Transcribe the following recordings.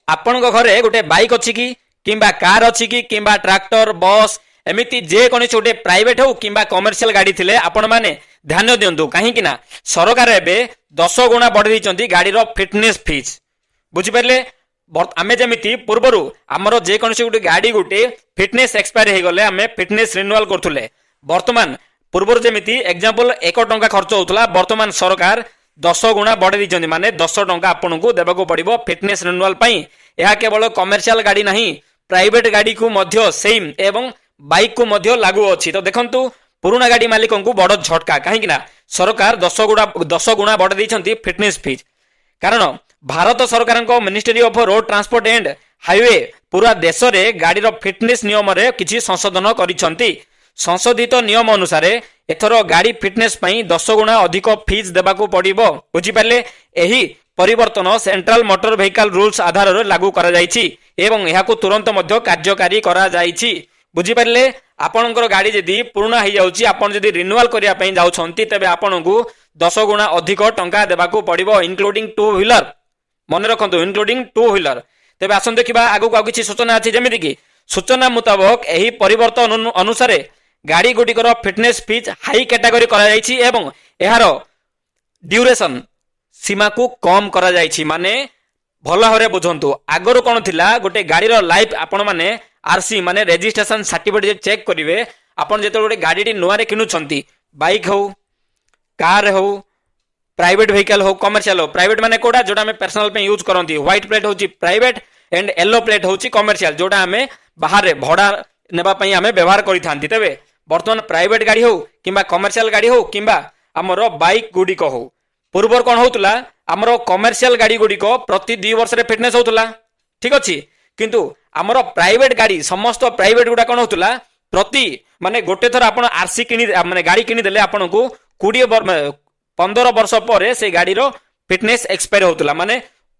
ଆପଣଙ୍କ ଘରେ ଗୋଟେ ବାଇକ୍ ଅଛି କି, କିମ୍ବା କାର୍ ଅଛି କି, କିମ୍ବା ଟ୍ରାକ୍ଟର, ବସ୍, ଏମିତି ଯେକୌଣସି ଗୋଟେ ପ୍ରାଇଭେଟ ହଉ କିମ୍ବା କମର୍ସିଆଲ ଗାଡ଼ି ଥିଲେ ଆପଣମାନେ ଧ୍ୟାନ ଦିଅନ୍ତୁ। କାହିଁକି ନା ସରକାର ଏବେ 10 ଗୁଣା ବଢ଼େଇ ଦେଇଛନ୍ତି ଗାଡ଼ିର ଫିଟନେସ୍ ଫିଜ୍। ବୁଝିପାରିଲେ? ଆମେ ଯେମିତି ପୂର୍ବରୁ ଆମର ଯେକୌଣସି ଗୋଟେ ଗାଡ଼ି ଗୋଟେ ଫିଟନେସ୍ ଏକ୍ସପାୟାର ହେଇଗଲେ ଆମେ ଫିଟନେସ୍ ରିନ୍ୟୁଆଲ କରୁଥିଲେ, ବର୍ତ୍ତମାନ ପୂର୍ବରୁ ଯେମିତି ଏକ୍ଜାମ୍ପଲ 1 ଟଙ୍କା ଖର୍ଚ୍ଚ ହଉଥିଲା, ବର୍ତ୍ତମାନ ସରକାର 10 ଗୁଣା ବଢ଼େଇ ଦେଇଛନ୍ତି। ମାନେ 10 ଟଙ୍କା ଆପଣଙ୍କୁ ଦେବାକୁ ପଡ଼ିବ ଫିଟନେସ୍ ରିନ୍ୟୁଆଲ ପାଇଁ। ଏହା କେବଳ କମର୍ସିଆଲ ଗାଡ଼ି ନାହିଁ, ପ୍ରାଇଭେଟ ଗାଡ଼ିକୁ ମଧ୍ୟ ସେମ୍ ଏବଂ ବାଇକକୁ ମଧ୍ୟ ଲାଗୁ ଅଛି। ତ ଦେଖନ୍ତୁ, ପୁରୁଣା ଗାଡ଼ି ମାଲିକଙ୍କୁ ବଡ଼ ଝଟକା। କାହିଁକି ନା ସରକାର 10 ଗୁଣା ବଢ଼େଇ ଦେଇଛନ୍ତି ଫିଟନେସ୍ ଫିଜ୍। କାରଣ ଭାରତ ସରକାରଙ୍କ Ministry of Road Transport and Highway ପୁରା ଦେଶରେ ଗାଡ଼ିର ଫିଟନେସ୍ ନିୟମରେ କିଛି ସଂଶୋଧନ କରିଛନ୍ତି। ସଂଶୋଧିତ ନିୟମ ଅନୁସାରେ ଏଥର ଗାଡ଼ି ଫିଟନେସ୍ ପାଇଁ 10 ଗୁଣା ଅଧିକ ଫିଜ୍ ଦେବାକୁ ପଡ଼ିବ। ବୁଝିପାରିଲେ? ଏହି ପରିବର୍ତ୍ତନ ସେଣ୍ଟ୍ରାଲ ମୋଟର ଭେହିକାଲ ରୁଲ୍ସ ଆଧାରରେ ଲାଗୁ କରାଯାଇଛି ଏବଂ ଏହାକୁ ତୁରନ୍ତ ମଧ୍ୟ କାର୍ଯ୍ୟକାରୀ କରାଯାଇଛି। ବୁଝିପାରିଲେ? ଆପଣଙ୍କର ଗାଡ଼ି ଯଦି ପୁରୁଣା ହେଇଯାଉଛି, ଆପଣ ଯଦି ରିନ୍ୟୁଆଲ କରିବା ପାଇଁ ଯାଉଛନ୍ତି, ତେବେ ଆପଣଙ୍କୁ 10 ଗୁଣା ଅଧିକ ଟଙ୍କା ଦେବାକୁ ପଡ଼ିବ, ଇନକ୍ଲୁଡିଂ ଟୁ ହ୍ୱିଲର। ମନେ ରଖନ୍ତୁ, ଇନକ୍ଲୁଡିଂ ଟୁ ହ୍ୱିଲର। ତେବେ ଆସନ୍ତୁ ଦେଖିବା, ଆଗକୁ ଆଉ କିଛି ସୂଚନା ଅଛି। ଯେମିତିକି ସୂଚନା ମୁତାବକ ଏହି ପରିବର୍ତ୍ତନ ଅନୁସାରେ ଗାଡ଼ି ଗୁଡ଼ିକର ଫିଟନେସ୍ ଫିଜ୍ ହାଇ କ୍ୟାଟାଗୋରୀ କରାଯାଇଛି ଏବଂ ଏହାର ଡ୍ୟୁରେସନ ସୀମାକୁ କମ୍ କରାଯାଇଛି। ମାନେ ଭଲ ଭାବରେ ବୁଝନ୍ତୁ, ଆଗରୁ କ'ଣ ଥିଲା? ଗୋଟେ ଗାଡ଼ିର ଲାଇଫ୍, ଆପଣମାନେ ଆରସି ମାନେ ରେଜିଷ୍ଟ୍ରେସନ ସାର୍ଟିଫିକେଟ୍ ଚେକ୍ କରିବେ। ଆପଣ ଯେତେବେଳେ ଗୋଟେ ଗାଡ଼ିଟି ନୂଆରେ କିଣୁଛନ୍ତି, ବାଇକ୍ ହଉ, କାର୍ ହଉ, ପ୍ରାଇଭେଟ ଭେହିକାଲ ହଉ, କମର୍ସିଆଲ ହଉ। ପ୍ରାଇଭେଟ ମାନେ କୋଉଟା? ଯୋଉଟା ଆମେ ପର୍ସନାଲ ପାଇଁ ୟୁଜ୍ କରନ୍ତି। ହ୍ୱାଇଟ୍ ପ୍ଲେଟ୍ ହେଉଛି ପ୍ରାଇଭେଟ ଆଣ୍ଡ ୟେଲୋ ପ୍ଲେଟ୍ ହେଉଛି କମର୍ସିଆଲ, ଯୋଉଟା ଆମେ ବାହାରେ ଭଡ଼ା ନେବା ପାଇଁ ଆମେ ବ୍ୟବହାର କରିଥାନ୍ତି। ତେବେ ବର୍ତ୍ତମାନ ପ୍ରାଇଭେଟ ଗାଡ଼ି ହଉ କିମ୍ବା କମର୍ସିଆଲ ଗାଡ଼ି ହଉ କିମ୍ବା ଆମର ବାଇକ୍ ଗୁଡ଼ିକ ହଉ, ପୂର୍ବରୁ କ'ଣ ହଉଥିଲା? ଆମର କମର୍ସିଆଲ ଗାଡ଼ି ଗୁଡ଼ିକ ପ୍ରତି 2 ବର୍ଷରେ ଫିଟନେସ୍ ହଉଥିଲା, ଠିକ ଅଛି। କିନ୍ତୁ ଆମର ପ୍ରାଇଭେଟ ଗାଡ଼ି, ସମସ୍ତ ପ୍ରାଇଭେଟ ଗୁଡ଼ା କ'ଣ ହଉଥିଲା? ପ୍ରତି ମାନେ ଗୋଟେ ଥର ଆପଣ ଆରସି କିଣି, ମାନେ ଗାଡ଼ି କିଣିଦେଲେ ଆପଣଙ୍କୁ 20 15 ବର୍ଷ ପରେ ସେ ଗାଡ଼ିର ଫିଟନେସ୍ ଏକ୍ସପାୟାର ହଉଥିଲା। ମାନେ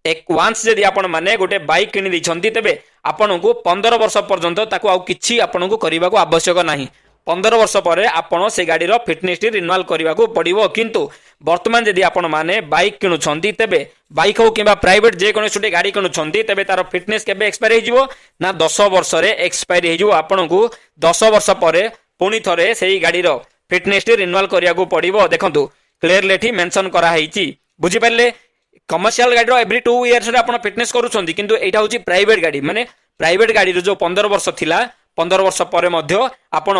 ୱାନ୍ସ ଯଦି ଆପଣ ମାନେ ଗୋଟେ ବାଇକ୍ କିଣି ଦେଇଛନ୍ତି, ତେବେ ଆପଣଙ୍କୁ 15 ବର୍ଷ ପର୍ଯ୍ୟନ୍ତ ତାକୁ ଆଉ କିଛି ଆପଣଙ୍କୁ କରିବାକୁ ଆବଶ୍ୟକ ନାହିଁ। 15 ବର୍ଷ ପରେ ଆପଣ ସେ ଗାଡ଼ିର ଫିଟନେସଟି ରିନ୍ୟୁଆଲ କରିବାକୁ ପଡ଼ିବ। କିନ୍ତୁ ବର୍ତ୍ତମାନ ଯଦି ଆପଣ ମାନେ ବାଇକ୍ କିଣୁଛନ୍ତି, ତେବେ ବାଇକ୍ ହଉ କିମ୍ବା ପ୍ରାଇଭେଟ ଯେକୌଣସି ଗୋଟେ ଗାଡ଼ି କିଣୁଛନ୍ତି, ତେବେ ତାର ଫିଟନେସ୍ କେବେ ଏକ୍ସପାୟାର ହେଇଯିବ ନା 10 ବର୍ଷରେ ଏକ୍ସପାୟାର ହେଇଯିବ। ଆପଣଙ୍କୁ 10 ବର୍ଷ ପରେ ପୁଣି ଥରେ ସେଇ ଗାଡ଼ିର ଫିଟନେସଟି ରିନ୍ୟୁଆଲ କରିବାକୁ ପଡ଼ିବ। ଦେଖନ୍ତୁ, କ୍ଲିୟରଲି ଏଠି ମେନସନ କରାହେଇଛି। ବୁଝିପାରିଲେ? କମର୍ସିଆଲ ଗାଡ଼ିର ଏଭ୍ରି 2 ଇୟର୍ସରେ ଆପଣ ଫିଟନେସ୍ କରୁଛନ୍ତି, କିନ୍ତୁ ଏଇଟା ହେଉଛି ପ୍ରାଇଭେଟ ଗାଡ଼ି। ମାନେ ପ୍ରାଇଭେଟ ଗାଡ଼ିର ଯୋଉ 15 ବର୍ଷ ଥିଲା, 15 ବର୍ଷ ପରେ ମଧ୍ୟ ଆପଣ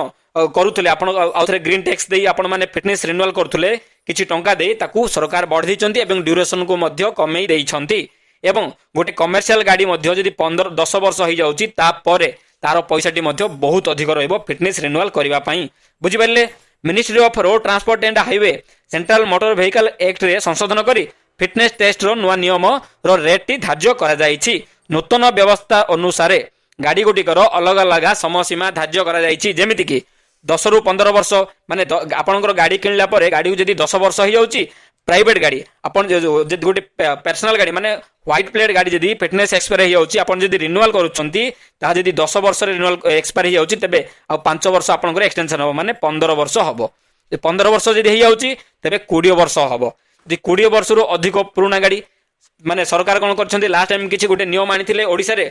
କରୁଥିଲେ, ଆପଣ ଆଉଥରେ ଗ୍ରୀନ୍ ଟ୍ୟାକ୍ସ ଦେଇ ଆପଣ ମାନେ ଫିଟନେସ୍ ରିନ୍ୟୁଆଲ କରୁଥିଲେ କିଛି ଟଙ୍କା ଦେଇ, ତାକୁ ସରକାର ବଢ଼େଇ ଦେଇଛନ୍ତି ଏବଂ ଡ୍ୟୁରେସନକୁ ମଧ୍ୟ କମେଇ ଦେଇଛନ୍ତି। ଏବଂ ଗୋଟେ କମର୍ସିଆଲ ଗାଡ଼ି ମଧ୍ୟ ଯଦି 10 ବର୍ଷ ହେଇଯାଉଛି, ତାପରେ ତାର ପଇସାଟି ମଧ୍ୟ ବହୁତ ଅଧିକ ରହିବ ଫିଟନେସ୍ ରିନ୍ୟୁଆଲ କରିବା ପାଇଁ। ବୁଝିପାରିଲେ? Ministry of Road Transport and Highway Central Motor Vehicle ଆକ୍ଟରେ ସଂଶୋଧନ କରି ଫିଟନେସ୍ ଟେଷ୍ଟର ନୂଆ ନିୟମର ରେଟ୍ଟି ଧାର୍ଯ୍ୟ କରାଯାଇଛି। ନୂତନ ବ୍ୟବସ୍ଥା ଅନୁସାରେ ଗାଡ଼ି ଗୁଡ଼ିକର ଅଲଗା ଅଲଗା ସମୟସୀମା ଧାର୍ଯ୍ୟ କରାଯାଇଛି। ଯେମିତିକି 10ରୁ 15 ବର୍ଷ। ମାନେ ଆପଣଙ୍କର ଗାଡ଼ି କିଣିଲା ପରେ ଗାଡ଼ିକୁ ଯଦି 10 ବର୍ଷ ହେଇଯାଉଛି, ପ୍ରାଇଭେଟ ଗାଡ଼ି, ଆପଣ ଯଦି ଗୋଟେ ପର୍ସନାଲ ଗାଡ଼ି ମାନେ ହ୍ୱାଇଟ୍ ପ୍ଲେଟ୍ ଗାଡ଼ି ଯଦି ଫିଟନେସ୍ ଏକ୍ସପାୟାର ହେଇଯାଉଛି, ଆପଣ ଯଦି ରିନ୍ୟୁଆଲ କରୁଛନ୍ତି, ତାହା ଯଦି 10 ବର୍ଷରେ ରିନ୍ୟୁଆଲ ଏକ୍ସପାୟାର ହେଇଯାଉଛି, ତେବେ ଆଉ 5 ବର୍ଷ ଆପଣଙ୍କର ଏକ୍ସଟେନସନ ହେବ, ମାନେ 15 ବର୍ଷ ହେବ। 15 ବର୍ଷ ଯଦି ହେଇଯାଉଛି, ତେବେ 20 ବର୍ଷ ହେବ। ଯଦି 20 ବର୍ଷରୁ ଅଧିକ ପୁରୁଣା ଗାଡ଼ି, ମାନେ ସରକାର କ'ଣ କରିଛନ୍ତି, ଲାଷ୍ଟ ଟାଇମ୍ କିଛି ଗୋଟେ ନିୟମ ଆଣିଥିଲେ, ଓଡ଼ିଶାରେ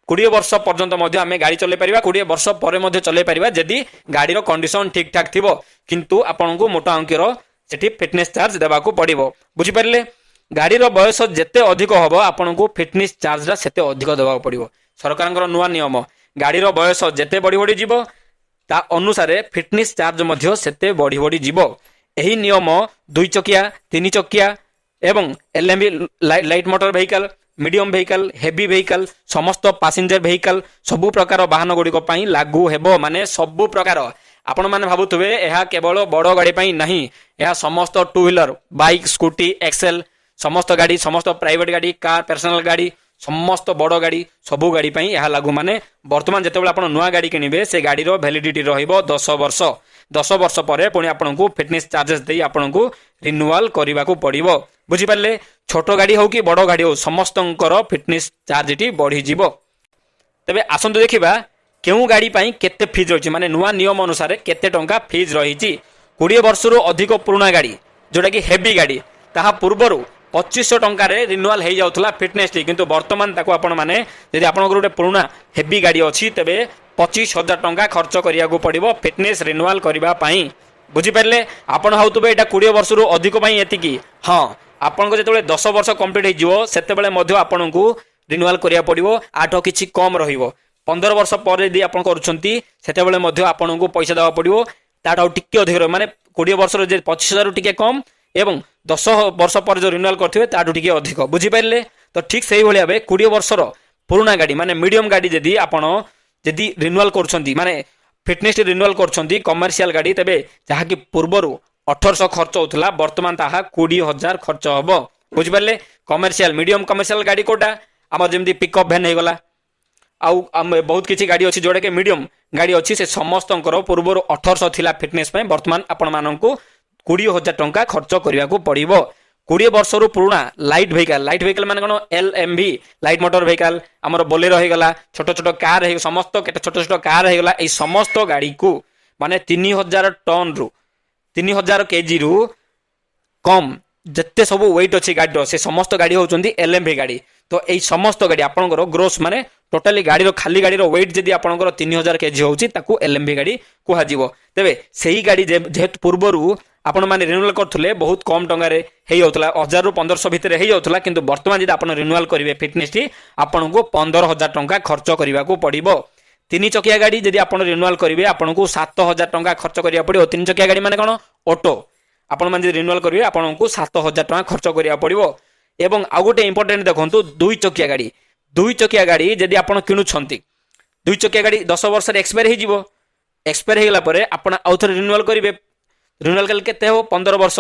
20 ବର୍ଷ ପର୍ଯ୍ୟନ୍ତ ମଧ୍ୟ ଆମେ ଗାଡ଼ି ଚଲେଇ ପାରିବା, 20 ବର୍ଷ ପରେ ମଧ୍ୟ ଚଲେଇ ପାରିବା, ଯଦି ଗାଡ଼ିର କଣ୍ଡିସନ ଠିକ୍ ଠାକ୍ ଥିବ। କିନ୍ତୁ ଆପଣଙ୍କୁ ମୋଟା ଅଙ୍କର ସେଠି ଫିଟନେସ୍ ଚାର୍ଜ ଦେବାକୁ ପଡ଼ିବ। ବୁଝିପାରିଲେ? ଗାଡ଼ିର ବୟସ ଯେତେ ଅଧିକ ହେବ, ଆପଣଙ୍କୁ ଫିଟନେସ୍ ଚାର୍ଜଟା ସେତେ ଅଧିକ ଦେବାକୁ ପଡ଼ିବ। ସରକାରଙ୍କର ନୂଆ ନିୟମ, ଗାଡ଼ିର ବୟସ ଯେତେ ବଢ଼ି ବଢ଼ି ଯିବ, ତା ଅନୁସାରେ ଫିଟନେସ୍ ଚାର୍ଜ ମଧ୍ୟ ସେତେ ବଢ଼ି ବଢ଼ି ଯିବ। ଏହି ନିୟମ ଦୁଇ ଚକିଆ, ତିନି ଚକିଆ ଏବଂ LMV, light motor vehicle, medium vehicle, heavy vehicle, ସମସ୍ତ ପାସେଞ୍ଜର ଭେହିକାଲ, ସବୁ ପ୍ରକାର ବାହନ ଗୁଡ଼ିକ ପାଇଁ ଲାଗୁ ହେବ। ମାନେ ସବୁ ପ୍ରକାର। ଆପଣମାନେ ଭାବୁଥିବେ ଏହା କେବଳ ବଡ଼ ଗାଡ଼ି ପାଇଁ ନାହିଁ। ଏହା ସମସ୍ତ two wheeler, bike, scooty, Excel, ସମସ୍ତ ଗାଡ଼ି, ସମସ୍ତ ପ୍ରାଇଭେଟ ଗାଡ଼ି, କାର୍, ପର୍ସନାଲ ଗାଡ଼ି, ସମସ୍ତ ବଡ଼ ଗାଡ଼ି, ସବୁ ଗାଡ଼ି ପାଇଁ ଏହା ଲାଗୁ। ମାନେ ବର୍ତ୍ତମାନ ଯେତେବେଳେ ଆପଣ ନୂଆ ଗାଡ଼ି କିଣିବେ, ସେ ଗାଡ଼ିର ଭ୍ୟାଲିଡିଟି ରହିବ 10 ବର୍ଷ। 10 ବର୍ଷ ପରେ ପୁଣି ଆପଣଙ୍କୁ ଫିଟନେସ୍ ଚାର୍ଜେସ୍ ଦେଇ ଆପଣଙ୍କୁ ରିନ୍ୟୁଆଲ କରିବାକୁ ପଡ଼ିବ। ବୁଝିପାରିଲେ? ଛୋଟ ଗାଡ଼ି ହଉ କି ବଡ଼ ଗାଡ଼ି ହଉ, ସମସ୍ତଙ୍କର ଫିଟନେସ୍ ଚାର୍ଜଟି ବଢ଼ିଯିବ। ତେବେ ଆସନ୍ତୁ ଦେଖିବା, କେଉଁ ଗାଡ଼ି ପାଇଁ କେତେ ଫିଜ୍ ରହିଛି, ମାନେ ନୂଆ ନିୟମ ଅନୁସାରେ କେତେ ଟଙ୍କା ଫିଜ୍ ରହିଛି। 20 ବର୍ଷରୁ ଅଧିକ ପୁରୁଣା ଗାଡ଼ି, ଯୋଉଟାକି ହେଭି ଗାଡ଼ି, ତାହା ପୂର୍ବରୁ 2500 ଟଙ୍କାରେ ରିନ୍ୟୁଆଲ୍ ହେଇଯାଉଥିଲା ଫିଟନେସ୍ଟି। କିନ୍ତୁ ବର୍ତ୍ତମାନ ତାକୁ ଆପଣମାନେ ଯଦି ଆପଣଙ୍କର ଗୋଟେ ପୁରୁଣା ହେଭି ଗାଡ଼ି ଅଛି, ତେବେ 25,000 ଟଙ୍କା ଖର୍ଚ୍ଚ କରିବାକୁ ପଡ଼ିବ ଫିଟନେସ୍ ରିନ୍ୟୁଆଲ୍ କରିବା ପାଇଁ। ବୁଝିପାରିଲେ? ଆପଣ ଭାବୁଥିବେ ଏଇଟା 20 ବର୍ଷରୁ ଅଧିକ ପାଇଁ ଏତିକି। ହଁ, ଆପଣଙ୍କ ଯେତେବେଳେ 10 ବର୍ଷ କମ୍ପ୍ଲିଟ୍ ହେଇଯିବ, ସେତେବେଳେ ମଧ୍ୟ ଆପଣଙ୍କୁ ରିନ୍ୟୁଆଲ୍ କରିବାକୁ ପଡ଼ିବ, ୟାଠୁ କିଛି କମ୍ ରହିବ। 15 ବର୍ଷ ପରେ ଯଦି ଆପଣ କରୁଛନ୍ତି, ସେତେବେଳେ ମଧ୍ୟ ଆପଣଙ୍କୁ ପଇସା ଦେବାକୁ ପଡ଼ିବ, ତାଠୁ ଆଉ ଟିକେ ଅଧିକ ରହିବ। ମାନେ 20 ବର୍ଷର ଯେ 25,000ରୁ ଟିକେ କମ୍ ଏବଂ 10 ବର୍ଷ ପରେ ଯେଉଁ ରିନ୍ୟୁଆଲ୍ କରିଥିବେ, ତାଠୁ ଟିକେ ଅଧିକ। ବୁଝିପାରିଲେ ତ? ଠିକ୍ ସେଇଭଳି ଭାବେ 20 ବର୍ଷର ପୁରୁଣା ଗାଡ଼ି, ମାନେ ମିଡ଼ିୟମ୍ ଗାଡ଼ି ଯଦି ଆପଣ ଯଦି ରିନ୍ୟୁଆଲ୍ କରୁଛନ୍ତି, ମାନେ ଫିଟନେସ୍ ରିନ୍ୟୁଆଲ୍ କରୁଛନ୍ତି କମର୍ସିଆଲ ଗାଡ଼ି, ତେବେ ଯାହାକି ପୂର୍ବରୁ 1800 ଖର୍ଚ୍ଚ ହେଉଥିଲା, ବର୍ତ୍ତମାନ ତାହା 20,000 ଖର୍ଚ୍ଚ ହେବ। ବୁଝିପାରିଲେ? କମର୍ସିଆଲ, ମିଡ଼ିୟମ୍ କମର୍ସିଆଲ ଗାଡ଼ି କୋଉଟା? ଆମର ଯେମିତି ପିକଅପ୍ ଭ୍ୟାନ୍ ହେଇଗଲା, ଆଉ ଆମେ ବହୁତ କିଛି ଗାଡ଼ି ଅଛି ଯୋଉଟାକି ମିଡ଼ିୟମ୍ ଗାଡ଼ି ଅଛି। ସେ ସମସ୍ତଙ୍କର ପୂର୍ବରୁ 1800 ଥିଲା ଫିଟନେସ୍ ପାଇଁ, ବର୍ତ୍ତମାନ ଆପଣମାନଙ୍କୁ 20,000 ଟଙ୍କା ଖର୍ଚ୍ଚ କରିବାକୁ ପଡ଼ିବ। 20 ବର୍ଷରୁ ପୁରୁଣା ଲାଇଟ୍ ଭେହିକାଲ। ଲାଇଟ୍ ଭେହିକାଲ ମାନେ କ'ଣ? LMV, light motor vehicle, ଆମର ବୋଲେରୋ ହେଇଗଲା, ଛୋଟ ଛୋଟ କାର୍ ହେଇଗଲା, ସମସ୍ତ କେତେ ଛୋଟ ଛୋଟ କାର୍ ହେଇଗଲା। ଏଇ ସମସ୍ତ ଗାଡ଼ିକୁ ମାନେ 3000 ଟନ୍ରୁ, 3000 କେଜିରୁ କମ୍ ଯେତେ ସବୁ ୱେଟ୍ ଅଛି ଗାଡ଼ିର, ସେ ସମସ୍ତ ଗାଡ଼ି ହେଉଛନ୍ତି ଏଲ୍ ଏମ୍ ଭି ଗାଡ଼ି। ତ ଏଇ ସମସ୍ତ ଗାଡ଼ି ଆପଣଙ୍କର ଗ୍ରୋସ୍, ମାନେ ଟୋଟାଲି ଗାଡ଼ିର, ଖାଲି ଗାଡ଼ିର ୱେଟ୍ ଯଦି ଆପଣଙ୍କର 3000 କେଜି ହେଉଛି, ତାକୁ ଏଲ୍ ଏମ୍ ଭି ଗାଡ଼ି କୁହାଯିବ। ତେବେ ସେଇ ଗାଡ଼ି ଯେହେତୁ ପୂର୍ବରୁ ଆପଣମାନେ ରିନ୍ୟୁଆଲ୍ କରୁଥିଲେ, ବହୁତ କମ୍ ଟଙ୍କାରେ ହେଇଯାଉଥିଲା, 1000ରୁ 1500 ଭିତରେ ହେଇଯାଉଥିଲା। କିନ୍ତୁ ବର୍ତ୍ତମାନ ଯଦି ଆପଣ ରିନ୍ୟୁଆଲ୍ କରିବେ ଫିଟନେସ୍ଟି, ଆପଣଙ୍କୁ 15,000 ଟଙ୍କା ଖର୍ଚ୍ଚ କରିବାକୁ ପଡ଼ିବ। ତିନି ଚକିଆ ଗାଡ଼ି ଯଦି ଆପଣ ରିନ୍ୟୁଆଲ୍ କରିବେ, ଆପଣଙ୍କୁ 7000 ଟଙ୍କା ଖର୍ଚ୍ଚ କରିବାକୁ ପଡ଼ିବ। ତିନି ଚକିଆ ଗାଡ଼ି ମାନେ କ'ଣ? ଅଟୋ। ଆପଣମାନେ ଯଦି ରିନ୍ୟୁଆଲ୍ କରିବେ, ଆପଣଙ୍କୁ 7000 ଟଙ୍କା ଖର୍ଚ୍ଚ କରିବାକୁ ପଡ଼ିବ। ଏବଂ ଆଉ ଗୋଟେ ଇମ୍ପୋର୍ଟାଣ୍ଟ ଦେଖନ୍ତୁ, ଦୁଇ ଚକିଆ ଗାଡ଼ି। ଦୁଇ ଚକିଆ ଗାଡ଼ି ଯଦି ଆପଣ କିଣୁଛନ୍ତି, ଦୁଇ ଚକିଆ ଗାଡ଼ି 10 ବର୍ଷରେ ଏକ୍ସପାୟାର ହେଇଯିବ। ଏକ୍ସପାୟାର ହେଇଗଲା ପରେ ଆପଣ ଆଉ ଥରେ ରିନ୍ୟୁଆଲ୍ କରିବେ। ରିନ୍ୟୁଆଲ୍ କଲେ କେତେ ହେବ? 15 ବର୍ଷ।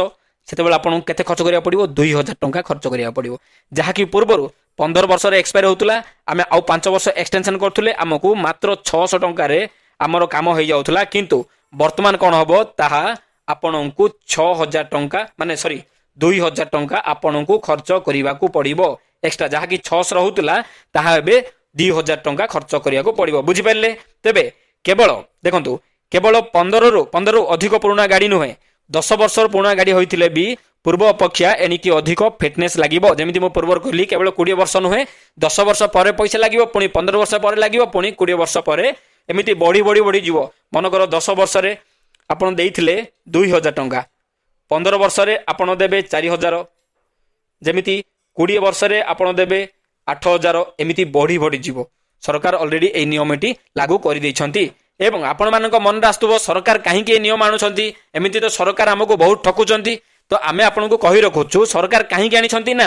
ସେତେବେଳେ ଆପଣଙ୍କୁ କେତେ ଖର୍ଚ୍ଚ କରିବାକୁ ପଡ଼ିବ? 2000 ଟଙ୍କା ଖର୍ଚ୍ଚ କରିବାକୁ ପଡ଼ିବ। ଯାହାକି ପୂର୍ବରୁ 15 ବର୍ଷରେ ଏକ୍ସପାୟାର ହେଉଥିଲା, ଆମେ ଆଉ 5 ବର୍ଷ ଏକ୍ସଟେନସନ୍ କରୁଥିଲେ, ଆମକୁ ମାତ୍ର 600 ଟଙ୍କାରେ ଆମର କାମ ହେଇଯାଉଥିଲା। କିନ୍ତୁ ବର୍ତ୍ତମାନ କ'ଣ ହେବ? ତାହା ଆପଣଙ୍କୁ 6000 ଟଙ୍କା, ମାନେ ସରି, 2000 ଟଙ୍କା ଆପଣଙ୍କୁ ଖର୍ଚ୍ଚ କରିବାକୁ ପଡ଼ିବ ଏକ୍ସଟ୍ରା। ଯାହାକି 600 ରହୁଥିଲା, ତାହା ଏବେ 2000 ଟଙ୍କା ଖର୍ଚ୍ଚ କରିବାକୁ ପଡ଼ିବ। ବୁଝିପାରିଲେ? ତେବେ କେବଳ ଦେଖନ୍ତୁ, କେବଳ 15ରୁ ଅଧିକ ପୁରୁଣା ଗାଡ଼ି ନୁହେଁ, 10 ବର୍ଷର ପୁରୁଣା ଗାଡ଼ି ହୋଇଥିଲେ ବି ପୂର୍ବ ଅପେକ୍ଷା ଏଣିକି ଅଧିକ ଫିଟନେସ୍ ଲାଗିବ। ଯେମିତି ମୁଁ ପୂର୍ବରୁ କହିଲି, କେବଳ 20 ବର୍ଷ ନୁହେଁ, 10 ବର୍ଷ ପରେ ପଇସା ଲାଗିବ, ପୁଣି 15 ବର୍ଷ ପରେ ଲାଗିବ, ପୁଣି 20 ବର୍ଷ ପରେ, ଏମିତି ବଢ଼ି ବଢ଼ି ବଢ଼ିଯିବ। ମନେକର 10 ବର୍ଷରେ ଆପଣ ଦେଇଥିଲେ 2000 ଟଙ୍କା, 15 ବର୍ଷରେ ଆପଣ ଦେବେ 4000, ଯେମିତି 20 ବର୍ଷରେ ଆପଣ ଦେବେ 8000, ଏମିତି ବଢ଼ି ବଢ଼ିଯିବ। ସରକାର ଅଲରେଡ଼ି ଏଇ ନିୟମଟି ଲାଗୁ କରିଦେଇଛନ୍ତି। ଏବଂ ଆପଣମାନଙ୍କ ମନରେ ଆସୁଥିବ, ସରକାର କାହିଁକି ଏ ନିୟମ ଆଣୁଛନ୍ତି? ଏମିତି ତ ସରକାର ଆମକୁ ବହୁତ ଠକୁଛନ୍ତି। ତ ଆମେ ଆପଣଙ୍କୁ କହି ରଖୁଛୁ, ସରକାର କାହିଁକି ଆଣିଛନ୍ତି ନା,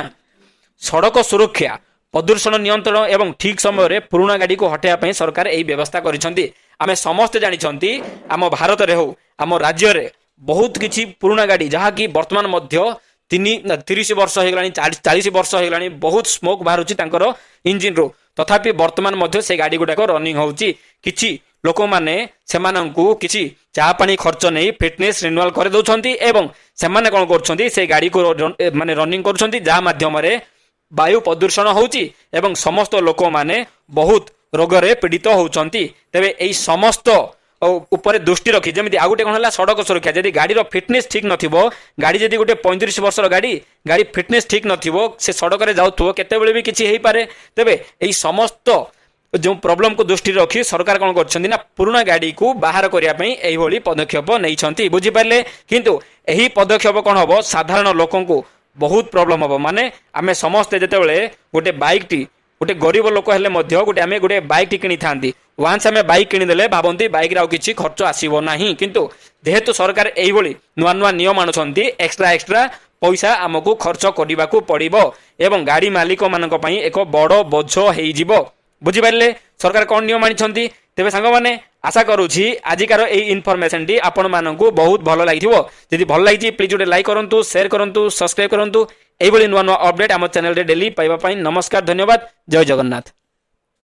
ସଡ଼କ ସୁରକ୍ଷା, ପ୍ରଦୂଷଣ ନିୟନ୍ତ୍ରଣ ଏବଂ ଠିକ୍ ସମୟରେ ପୁରୁଣା ଗାଡ଼ିକୁ ହଟାଇବା ପାଇଁ ସରକାର ଏହି ବ୍ୟବସ୍ଥା କରିଛନ୍ତି। ଆମେ ସମସ୍ତେ ଜାଣିଛନ୍ତି, ଆମ ଭାରତରେ ହଉ, ଆମ ରାଜ୍ୟରେ ବହୁତ କିଛି ପୁରୁଣା ଗାଡ଼ି, ଯାହାକି ବର୍ତ୍ତମାନ ମଧ୍ୟ 30 ବର୍ଷ ହେଇଗଲାଣି, 40 ବର୍ଷ ହେଇଗଲାଣି, ବହୁତ ସ୍ମୋକ୍ ବାହାରୁଛି ତାଙ୍କର ଇଞ୍ଜିନରୁ। ତଥାପି ବର୍ତ୍ତମାନ ମଧ୍ୟ ସେ ଗାଡ଼ି ଗୁଡ଼ାକ ରନିଂ ହେଉଛି। କିଛି ଲୋକମାନେ ସେମାନଙ୍କୁ କିଛି ଚା ପାଣି ଖର୍ଚ୍ଚ ନେଇ ଫିଟନେସ୍ ରିନ୍ୟୁଆଲ୍ କରିଦେଉଛନ୍ତି ଏବଂ ସେମାନେ କ'ଣ କରୁଛନ୍ତି, ସେ ଗାଡ଼ିକୁ ମାନେ ରନିଂ କରୁଛନ୍ତି, ଯାହା ମାଧ୍ୟମରେ ବାୟୁ ପ୍ରଦୂଷଣ ହେଉଛି ଏବଂ ସମସ୍ତ ଲୋକମାନେ ବହୁତ ରୋଗରେ ପୀଡ଼ିତ ହେଉଛନ୍ତି। ତେବେ ଏଇ ସମସ୍ତ ଉପରେ ଦୃଷ୍ଟି ରଖି, ଯେମିତି ଆଉ ଗୋଟେ କ'ଣ ହେଲା, ସଡ଼କ ସୁରକ୍ଷା। ଯଦି ଗାଡ଼ିର ଫିଟନେସ୍ ଠିକ୍ ନଥିବ, ଗାଡ଼ି ଯଦି ଗୋଟେ 35 ବର୍ଷର ଗାଡ଼ି ଫିଟନେସ୍ ଠିକ୍ ନଥିବ, ସେ ସଡ଼କରେ ଯାଉଥିବ, କେତେବେଳେ ବି କିଛି ହେଇପାରେ। ତେବେ ଏଇ ସମସ୍ତ ଯେଉଁ ପ୍ରୋବ୍ଲେମକୁ ଦୃଷ୍ଟିରେ ରଖି ସରକାର କ'ଣ କରିଛନ୍ତି ନା, ପୁରୁଣା ଗାଡ଼ିକୁ ବାହାର କରିବା ପାଇଁ ଏଇଭଳି ପଦକ୍ଷେପ ନେଇଛନ୍ତି। ବୁଝିପାରିଲେ? କିନ୍ତୁ ଏହି ପଦକ୍ଷେପ କ'ଣ ହେବ? ସାଧାରଣ ଲୋକଙ୍କୁ ବହୁତ ପ୍ରୋବ୍ଲେମ ହେବ। ମାନେ ଆମେ ସମସ୍ତେ ଯେତେବେଳେ ଗୋଟେ ବାଇକ୍ଟି, ଗୋଟେ ଗରିବ ଲୋକ ହେଲେ ମଧ୍ୟ ଗୋଟେ ଆମେ ଗୋଟେ ବାଇକ୍ଟି କିଣିଥାନ୍ତି। ୱାନ୍ସ ଆମେ ବାଇକ୍ କିଣିଦେଲେ ଭାବନ୍ତି ବାଇକ୍ରେ ଆଉ କିଛି ଖର୍ଚ୍ଚ ଆସିବ ନାହିଁ। କିନ୍ତୁ ଯେହେତୁ ସରକାର ଏଇଭଳି ନୂଆ ନୂଆ ନିୟମ ଆଣୁଛନ୍ତି, ଏକ୍ସଟ୍ରା ଏକ୍ସଟ୍ରା ପଇସା ଆମକୁ ଖର୍ଚ୍ଚ କରିବାକୁ ପଡ଼ିବ ଏବଂ ଗାଡ଼ି ମାଲିକମାନଙ୍କ ପାଇଁ ଏକ ବଡ଼ ବୋଝ ହେଇଯିବ। ବୁଝିପାରିଲେ ସରକାର କ'ଣ ନିୟମ ଆଣିଛନ୍ତି? ତେବେ ସାଙ୍ଗମାନେ, ଆଶା କରୁଛି ଆଜିକାର ଏଇ ଇନଫର୍ମେସନଟି ଆପଣମାନଙ୍କୁ ବହୁତ ଭଲ ଲାଗିଥିବ। ଯଦି ଭଲ ଲାଗିଛି, ପ୍ଲିଜ୍ ଗୋଟେ ଲାଇକ୍ କରନ୍ତୁ, ସେୟାର କରନ୍ତୁ, ସବସ୍କ୍ରାଇବ୍ କରନ୍ତୁ ଏଇଭଳି ନୂଆ ନୂଆ ଅପଡେଟ୍ ଆମ ଚ୍ୟାନେଲରେ ଡେଲି ପାଇବା ପାଇଁ। ନମସ୍କାର, ଧନ୍ୟବାଦ, ଜୟ ଜଗନ୍ନାଥ।